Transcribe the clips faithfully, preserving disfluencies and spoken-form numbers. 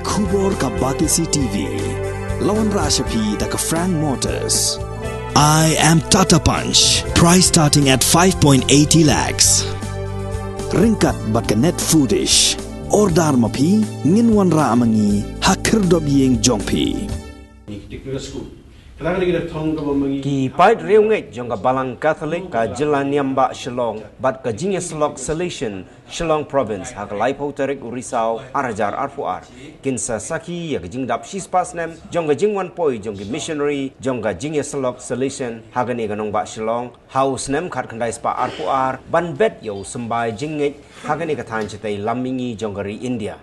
Khubor ka Batesi T V. La wanrah sha phi da ka Frank Motors. I am Tata Punch. Price starting at five point eighty lakhs. Ryngkat bad ka Net Foodish. Order ma phi, ngin wanrah ma ngi ha khyrdop ïing jong phi. Ki paid riewngeit jong ka Balang Katholik ka Jylla Niam Bah Shillong bad ka Jingïasyllok Salesian Shillong Province ha ka laiphew tarik u Risaw ar hajar arphew ar kin sa sakhi ïa ka jingdap shispah snem jong ka jingwan poi jong ki missionary jong ka Jingïasyllok Salesian ha kane ka nongbah Shillong ha u snem khatkhyndai spah arphew ar ban bet ïa u symbai jingngeit ha kane ka thaiñ shatei lam mihngi jong ka ri India.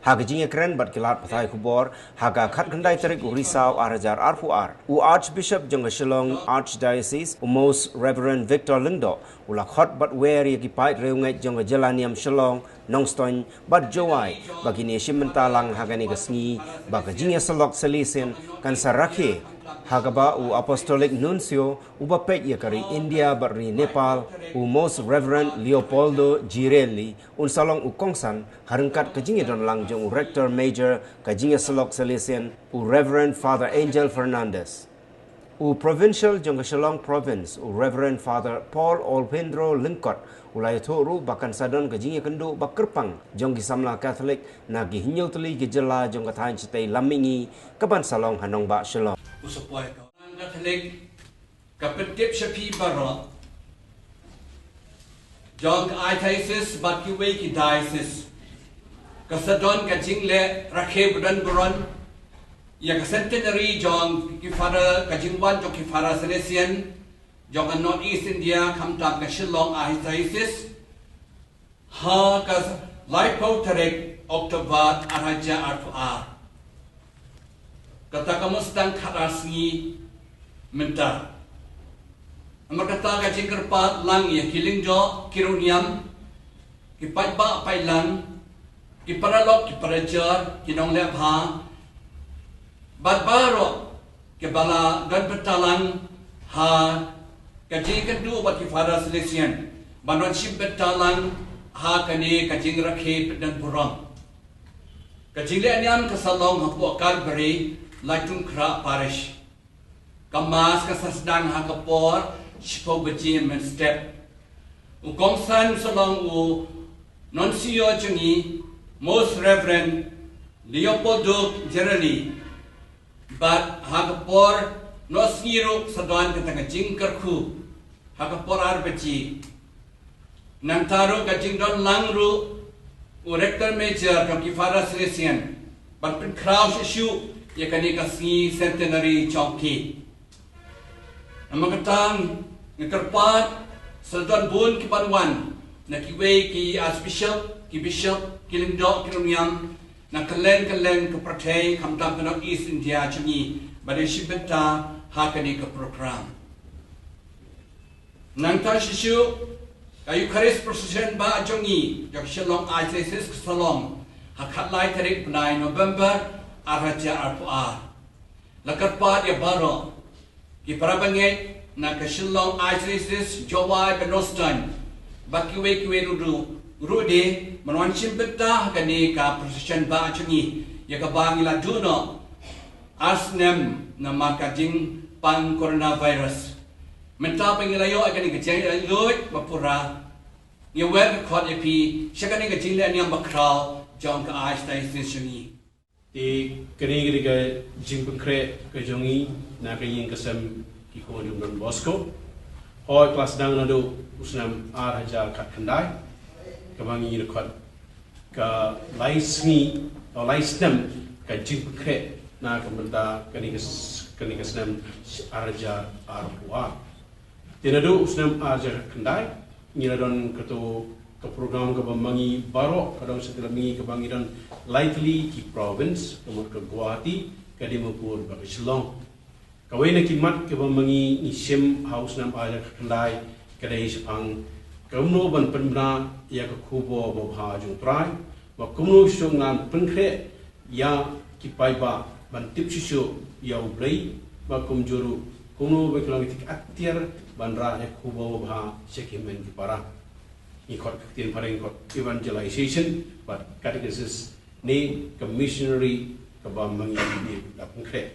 Ha ka jingïakren bad ki lad pathai khubor ha ka khatkhyndai tarik u Risaw ar hajar arphew ar, u Archbishop jong ka Shillong Archdiocese, u Most Reverend Victor Lyngdoh, u la khot bad wer ïa ki paid riewngeit jong ka Jylla Niam Shillong, Nongstoiñ bad Jowai ba kin ïashim bynta lang ha kane ka sngi ba ka Jingïasyllok Salesian kan sa rakhe ha kaba u Apostolic Nuncio uba peit ïa ka ri India bad ri Nepal, u Most Reverend Leopoldo Girelli, un sa long u kongsan ha ryngkat ka jingïadon lang jong u Rector Major ka Jingïasyllok Salesian, u Reverend Father Angel Fernandez. U Provincial jong ka Shillong Province, u Reverend Father Paul Olphindro Lyngkot, u la ïathuh ruh ba kan sa don ka jingïakynduh ba kyrpang jong ki samla Katholik na ki hynñiew tylli ki jylla jong ka thaiñ shatei lam mihngi kaban sa long ha nongbah Shillong. Katholik ka pyntip sha phi baroh jong ka Archdiocese bad kiwei ki diocese. Ka sa don ka jingleh rakhe badonburom ïa ka centenary jong ki Father, ka jingwan jong ki Father Salesian jong ka North East India, khamtam ka Shillong Archdiocese, ha ka laiphew tarik October ar hajar arphew ar. Kata ka mut sdang khatar sngi mynta. Namar kata ka jingkyrpad lang ïa ki lyngdoh, ki riewniam, ki paidbah paidlang, ki paralok ki parajor, ki nongleh bha bad baroh kiba la don bynta lang ha ka jingïakynduh bad ki Father Salesian ban wan shim bynta lang ha kane ka jingrakhe badonburom. Ka jingleh niam ka sa long hapoh Kalbari, Laitumkhrah Parish. Ka Mass ka sa sdang ha ka por shiphew baje mynstep. U kongsan u sa long u Nuncio jong ngi, Most Reverend Leopoldo Girelli. Bad ha ka por noh sngi ruh sa don kata ka jingkyrkhu ha ka por ar baje. Nangta ruh ka jingdon lang ruh u Rector Major jong ki Father Salesian ban pynkhraw shuh shuh ïa kane ka sngi centenary jong ki. Namar kata nga kyrpad sa don bun ki ban wan na kiwei ki Archbishop, ki Bishop, ki lyngdoh, ki riewniam na kylleng kylleng ka pyrthei, khamtam ka North East India jong ngi, ban ïashim bynta ha kane ka program. Nangta shuh shuh ka Eucharist Procession bah jong ngi jong Shillong Archdiocese ka sa long ha khatlai tarik bnai November ar hajar arphew ar. La kyrpad ïa baroh ki para bangeit na ka Shillong Archdiocese, Jowai bad Nongstoiñ bad kiwei kiwei ruh, ruh de ban wan shim bynta ha kane ka procession bah jong ngi ïa kaba ngi la duh noh ar snem namar ka jingpang coronavirus. Mynta ba ngi la ïoh ïa kane ka jingïaluid ba pura, ngi wer ka khot ïa phi sha kane ka jingleh niam bakhraw jong ka Archdiocese jong ngi. Te kane ka dei ka jingpynkhreh ka jong ngi na ka ïing ka sem ki khun jong Don Bosco. Hooid, ka la sdang naduh u snem ar hajar khatkhyndai kaba ngi dkhot ka lai sngi, o lai snem ka jingpynkhreh na ka bynta kane ka s-, kane ka snem ar hajar arphew ar. Te naduh u snem ar hajar khatkhyndai ngi la don kato ka program kaba ma ngi baroh, ka dong shatei lam mihngi kaba ngi don lai tylli ki province, ka mut ka Guwahati, ka Dimapur bad ka Shillong. Kawei na ki mat kaba ma ngi ngi shim ha u snem ar hajar khatkhyndai ka dei shaphang kumno ban pynbna ïa ka khubor babha jong U Trai, bad kumno shuh ngan pynkhreh ïa ki paidbah ban tip shuh shuh ïa U Blei, bad kumjuh ruh kumno ba ki long ki atiar ban rah ïa ka khubor babha sha ki hynmen ki para. Ngi khot ka ktien phareng khot evangelization bad catechesis ne ka missionary kaba ma ngi la pynkhreh.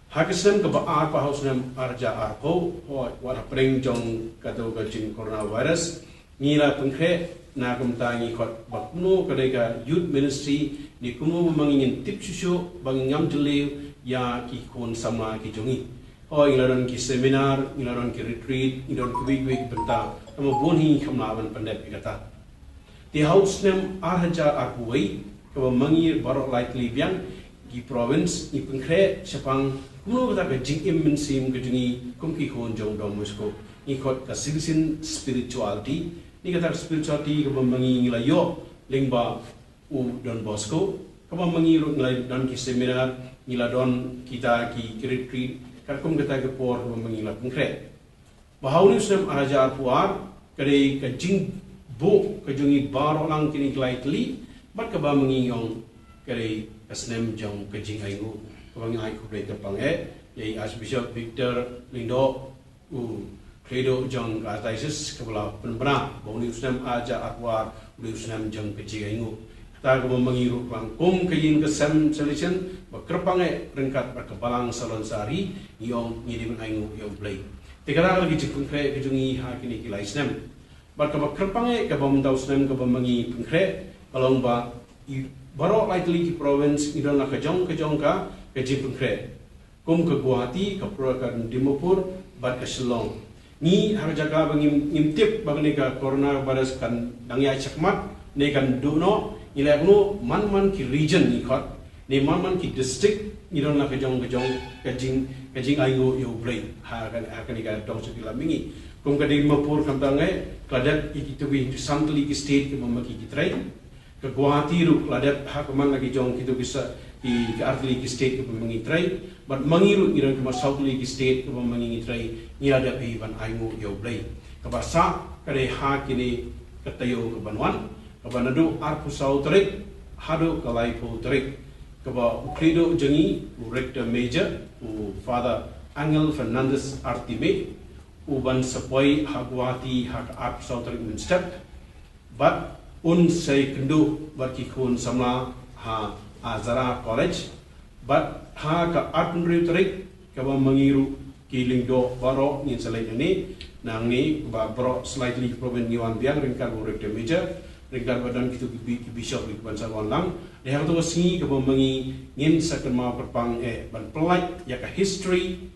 Ha ka snem kaba ar, ha u snem ar hajar arphew, hooid, wat hapdeng jong katu ka jing coronavirus, ngi la pynkhreh na ka bynta ngi khot ba kumno ka dei ka youth ministry, ne kumno ba ma ngi ngin tip shuh shuh ba ngin ngam jylliew ïa ki khun samla ki jong ngi. Hooid, ngi la don ki seminar, ngi la don ki retreat, ngi don kiwei kiwei ki bynta, tangba bun hi ngim lah ban pyndep ïa kata. Te ha u snem ar hajar arphew wei, kaba ma ngi baroh lai tylli biang ki province ngi pynkhreh shaphang kumno kata ka jingim mynsiem ka jong ngi kum ki khun jong Don Bosco. Ngi khot ka Salesian spirituality. Ne kata ka spirituality kaba ma ngi ngi la ïoh lyngba u Don Bosco. Kaba ma ngi ruh ngi la don ki seminar, ngi la don kita ki retreat, katkum kata ka por kaba ma ngi la pynkhreh. Ba ha une u snem ar hajar arphew ar, ka dei ka jingbuh ka jong ngi baroh lang kine ki lai tylli, bad kaba ma ngi ong ka dei ka snem jong ka jingainguh. Kaba ngi ai khublei kyrpang eh ïa i Archbishop Victor Lyngdoh, u khlieh duh jong ka diocese, kaba la pynbna ba une u snem ar hajar arphew ar u dei u snem jong ka jingainguh. Kata kaba ma ngi ruh lang kum ka ïing ka sem Salesian ba kyrpang eh ryngkat bad ka balang Salon Sari, ngi ong ngi dei ban ainguh ïa U Blei. Te kata ka la ki jingpynkhreh ka jong ngi ha kine ki lai snem. Bad kaba kyrpang eh kaba mynta u snem kaba ma ngi pynkhreh, ka long ba i baroh lai tylli ki province ngi don la ka jong ka jong ka, ka jingpynkhreh. Kum ka Guwahati, ka Pura, ka Dimapur, bad ka Shillong. Ngi ha ka jaka ba ngim, ngim tip ba kane ka coronavirus kan dang ïaid shakhmat ne kan duh noh, ngi la ïakynduh man man ki region ngi khot, ne man man ki district, ngi don la ka jong ka jong ka jing, ka jingainguh ïa U Blei ha ka, ha kane ka dong sha ki lam mihngi. Kum ka Dimapur khamtam eh, ka la dep ïa kito ki san tylli ki state kiba ma ki ki trei. Ka Guwahati ruh la dep ha ka man la ki jong kito ki sa, ki, ki ar tylli ki state kiba ma ngi trei. Bad ma ngi ruh ngi don kumba saw tylli ki state kiba ma ngi ngi trei, ngi la dep hi ban ainguh ïa U Blei. Kaba sah ka dei ha kine ka taïew kaban wan, kaba naduh arphew saw tarik haduh ka laiphew tarik, kaba u khlieh duh jong ngi, u Rector Major, u Father Angel Fernandez Artime, u ban sa poi ha Guwahati ha ka arphew saw tarik mynstep. Bad un sa ïakynduh bad ki khun samla ha Azara College. Bad ha ka arphew hynriew tarik, kaba ma ngi ruh ki Lyngdoh baroh ngin sa leit nangne, nangne, kaba baroh sa lai tylli ki province ngi wan biang ryngkat u Rector Major, ryngkat bad don kito ki bi-, ki bishop ruh kiban sa wan lang. Dei ha kato ka sngi kaba ma ngi ngin sa kynmaw kyrpang eh ban pyllait ïa ka history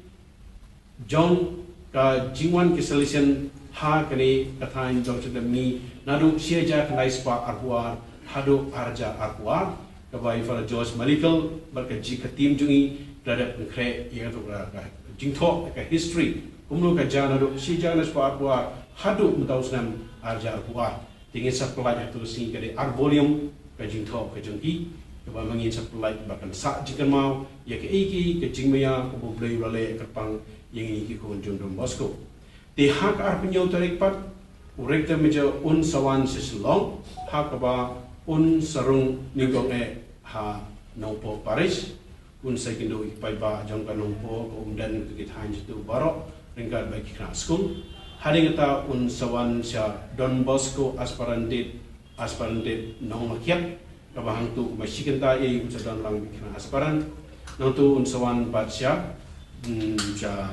jong ka jingwan ki Salesian ha kane ka thaiñ jong ka Shnong Tyngka, naduh shi hajar khyndai spah arphew ar haduh ar hajar arphew ar, kaba i Father George Malikel bad ka jing, ka team jong i, ka la dep pynkhreh ïa kato ka, ka jingthoh, ka history, kumno ka jia naduh shi hajar khyndai spah arphew ar haduh mynta u snem ar hajar arphew ar. Te ngin sa pyllait ha kato ka sngi, ka dei ar volume ka jingthoh ka jong ki, kaba ma ngin sa pyllait ba kan sah jingkynmaw ïa kaei kaei ka jingmaïa kaba U Blei u la leh kyrpang ïa ngi ki khun jong Don Bosco. Te ha ka arphew hynñiew tarik pat, u Rector Major un sa wan sha Shillong, ha kaba un sa rung nyngkong eh ha Nongpoh Parish, un sa ïakynduh ïa ki paidbah jong ka Nongpoh, ka Umden, kito ki thaiñ shato baroh, ryngkat bad ki khynnah skul. Hadien kata un sa wan sha Don Bosco Aspirant, Aspirant Nongmakiat, kaba hangto kumba shi kynta ei un sa don lang bad ki khynnah aspirant. Nangto un sa wan pat sha, mm, sha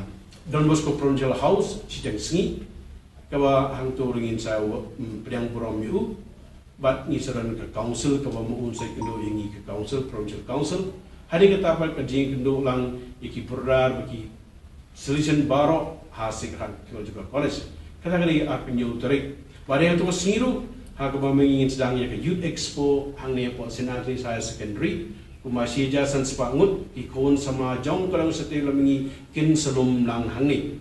Don Bosco Provincial House shiteng sngi, kaba hangto ruh ngin sa, mm, pdiang burom ïa u. Bad ngi sa don ka council kaba ma u un sa ïakynduh ïa ngi, ka council, provincial council. Hadien kata pat ka jingïakynduh lang ïa ki brother bad ki Salesian baroh ha Sacred Heart Theological College. Kata ka dei arphew hynñiew tarik. Bad ha kato ka sngi ruh, ha kaba ma ngi ngin sdang ïa ka Youth Expo hangne hapoh Saint Agnes Higher Secondary, kumba shi hajar san spah ngut ki khun samla jong ka dong shatei lam mihngi kin sa lum lang hangne.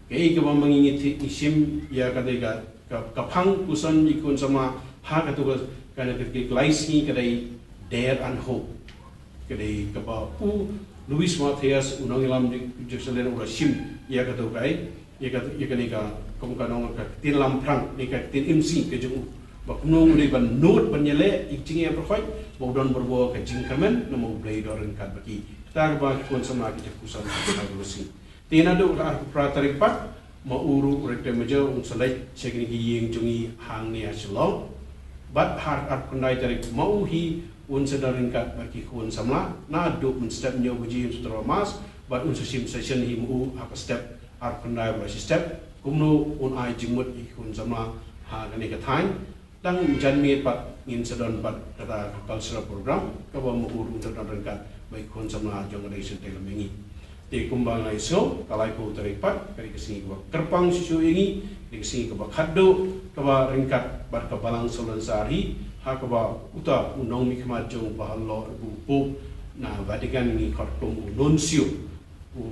Kaei kaba ma ngi ngi thik ngi shim ïa ka dei ka, ka, ka phang puson ïa ki khun samla ha kato ka, ka, ka, ka lai sngi ka dei Dare and Hope. Ka dei kaba u Luis Matthias, u nongïalam jong Jerusalem, u la shim ïa kato ka, ïa ka, ïa kane ka, kum ka nong ka ktien lamphrang ne ka ktien imsngi ka jong u, ba kumno u dei ban nud ban ïaleh ïa ka jingïapyrkhat, ba u don bor bor ka jingkyrmen namar U Blei u don ryngkat bad ki. Kata kaba ki khun samla ki jingpuson ha kane ka sngi. Te naduh ka arphew phra tarik pat, ma u ruh u Rector Major un sa leit sha kine ki ïing jong ngi hangne ha Shillong. Bad ha ka arphew khyndai tarik ma u hi Un sa don ryngkat bad ki khun samla, naduh mynstep hynñiew baje un sa troh mass, bad un sa shim session hi ma u ha ka step arphew khyndai bad shi step, kumno un ai jingmut ïa ki khun samla ha kane ka thaiñ. Dang janmiet pat ngin sa don pat kata ka cultural program, kaba ma u ruh un sa don ryngkat bad ki khun samla jong ka Diocesan Teilamangni. Te kumba nga la ïohsngew, ka laiphew tarik pat ka dei ka sngi kaba kyrpang shisha ïa ngi, ka dei ka sngi kaba khatduh, kaba ryngkat bad ka Balang Salonsar hi, ha kaba uta u nongmihkhmat jong u Bahalor, u Pope na Vatican ngi khot kum u Nuncio, u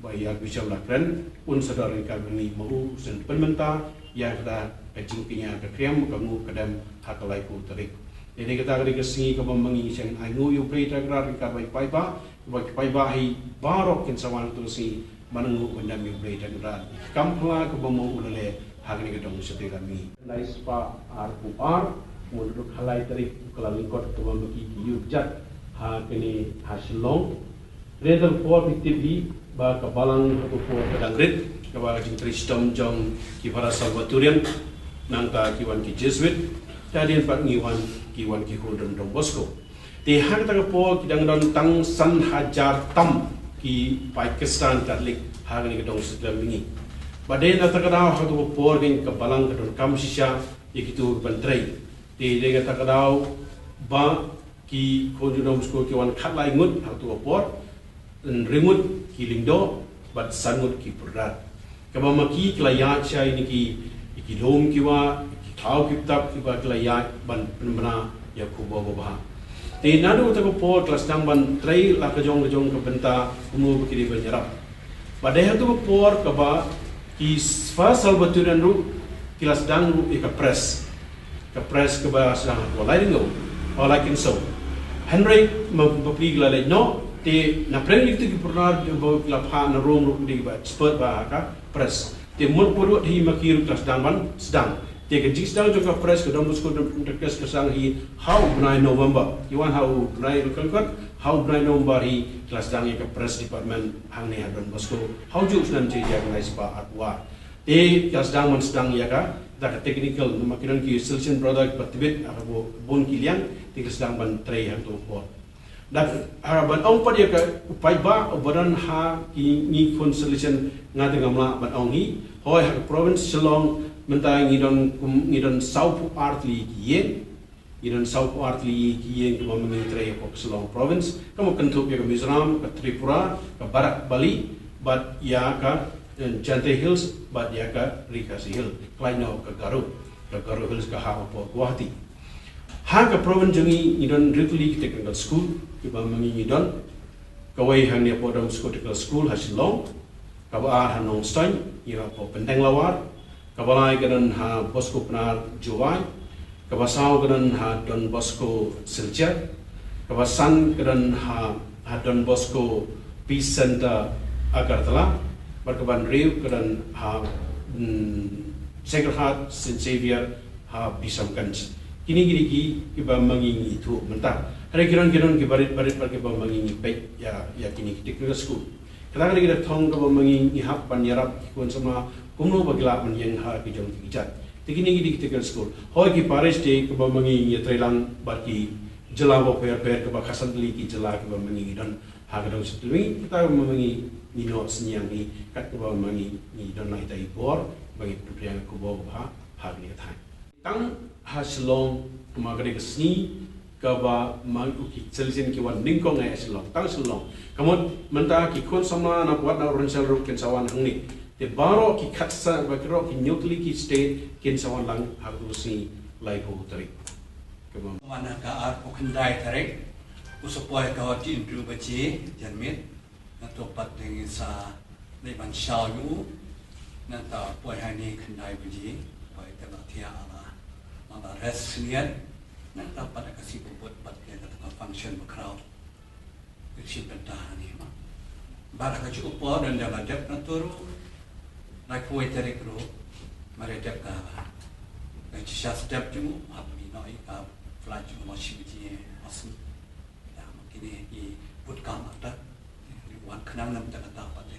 Bah Archbishop la kren, un sa don ryngkat bad ngi, ma u un sa pynmynta ïa kata ka jingkñia ka khriam ka nguh ka dem ha ka laiphew tarik. Te dei kata ka dei ka sngi kaba ma ngi sngewbha ai nguh ïa U Blei Trai Kynrad ryngkat bad ki paidbah, bad ki paidbah hi baroh kin sa wan ha kata ka sngi ban nguh ban dem ïa U Blei Trai Kynrad. Kam pla kaba ma u la leh ha kane ka dong Shatei Lamangni. Khyndai spah arphew ar, kumno ruh ha lai tarik u kylla lyngkot kaba ma ki ki ïuh jat ha kane ha Shillong. Hynrei ha kata ka por phi tip hi ba ka balang ha kata ka por ka dang rit, kaba ka jingtrei shitom jong ki para Salvatorian, nangta ki wan ki Jesuit, te hadien pat ngi wan ki wan ki khun Don Bosco. Te ha kata ka por ki dang don tang san hajar tam ki paid Khristan Katholik ha kane ka dong Shatei Lamangni. Bad dei na kata ka daw ha kata ka por kane ka balang ka donkam shisha ïa kito kiban trei. Te dei na kata ka daw ba ki khun jong Don Bosco ki wan khatlai ngut ha kata ka por, hynriew ngut ki lyngdoh bad san ngut ki pyrdat. Kaba ma ki ki la ïaid sha ïa ki, ïa ki lum ki wah, ïa ki thaw ki btap kiba ki la ïaid ban pynbna ïa ka khubor babha. Te naduh kata ka por ki la sdang ban trei la ka jong ka jong ka bynta kumno ba ki dei ban ïarap. Bad dei ha kata ka por kaba ki First Salvatorian ruh ki la sdang ruh ïa ka press. Ka press kaba sdang ha Laiteindew, ha Laiteinsow. Hynrei ma bapli ki la leit noh, te na pdeng kito ki pyrdat ba ki la phah na Rome ruh ki dei ba expert ba ha ka press. Te mut ba ruh hi ma ki ruh ki la sdang ban sdang. Te ka jingsdang jong ka press ka Don Bosco Enterprises ka sdang hi ha u bnai November. Ki wan ha u bnai Rukangkot, ha u bnai November hi ki la sdang ïa ka press department hangne ha Don Bosco. Ha u juh u snem jong ka lai spah arphew ar. Te ki la sdang ban sdang ïa ka, da ka technical, namar ki don ki Salesian brother kiba tbit, ha kaba bun ki liang, te ki la sdang ban trei ha kata ka por. Da, ha, ban ong pat ïa ka, u paidbah, uba don ha, ki ngi khun Salesian, nga te ngam lah ban ong hi, hooid ha ka province Shillong, mynta ngi don, kum, ngi don sawphew ar tylli ki ïing, ngi don sawphew ar tylli ki ïing kiba ma ngi trei hapoh Shillong province, kaba kynthup ïa ka Mizoram, ka Tripura, ka Barak Valley, bad ïa ka, eh, Jaintia Hills, bad ïa ka Ri Khasi Hills, khlaiñ noh ka Garo, ka Garo Hills ka hap hapoh Guwahati. Ha ka province jong ngi ngi don hynriew tylli ki technical school, kiba ma ngi ngi don, kawei hangne hapoh Don Bosco Technical School ha Shillong, kaba ar ha Nongstoiñ, ïa hapoh Pyndenglawar, kaba lai ka don ha Bosco Pnar Jowai, kaba saw ka don ha Don Bosco Silchar, kaba san ka don ha, ha Don Bosco Peace Centre Agartala, bad kaba hynriew ka don ha, mm, Sacred Heart Saint Xavier ha Bishamganj. Kine ki dei ki, kiba ma ngi ngi ïathuh mynta. Hynrei ki don ki don kiba rit ba rit bad kiba ma ngi ngi peit ïa, ïa kine ki technical school. Kata ka dei ka thong kaba ma ngi ngi hap ban ïarap ki khun samla kumno ba ki lah ban ïeng ha ki jong ki kjat. Te kine ki dei ki technical school. Hooid ki parish te kaba ma ngi ngi ïatrei lang bad ki jylla bapher bapher kaba khatsan tylli ki jylla kiba ma ngi ngi don ha ka dong Shatei Lamangni, kata kaba ma ngi ngi noh synñiang hi kat kaba ma ngi ngi don na ita i bor ba ngi pynpriang ka bor ba ha kane ka thaiñ. Tang ha Shillong, kumba ka dei ka sngi kaba ma u ki Salesian ki wan nyngkong ha Shillong, tang Shillong. Ka mut mynta ki khun samla na Pawar na Arunachal ruh kin sa wan hangne. Te baroh ki khatsan, baroh ki hynñiew tylli ki state kin sa wan lang ha ka sngi laiphew tarik. Kaba wan ha ka arphew khyndai tarik, u sa poi ka hot hynriew baje janmiet. Nangta pat te ngin sa leit ban shaw ïa u. Nangta poi hangne khyndai baje, poi te la thiah la, la rest sniat. Nangta pat ka sngi ba bud pat ka, ka function ba khraw. Ka shu bynta hangne ma. Bad ha kajuh ka por don da la dep nangta ruh. Laiphew wei tarik ruh. Mar dep ka, ka shisha step jong u, hap ïoh ïa ka flight jong u la shi baje, Austin. Ïa, ma kine ki bud kam ata. Wan khnang namar kata pat te.